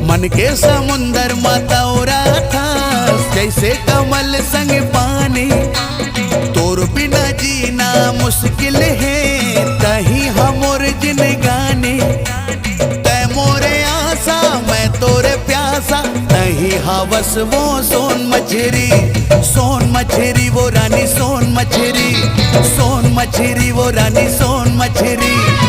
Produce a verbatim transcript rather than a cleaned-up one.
मन के समुंदर म तौरा था, जैसे कमल संग पानी। तोर बिना जीना मुश्किल हे, तही हमोर जिनगानी। तै मोरे आसा, मैं तोरे प्यासा, तही हवस वो सोन मछरी, सोन मछरी वो रानी, सोन मछरी, सोन मछरी वो रानी, सोन मछरी।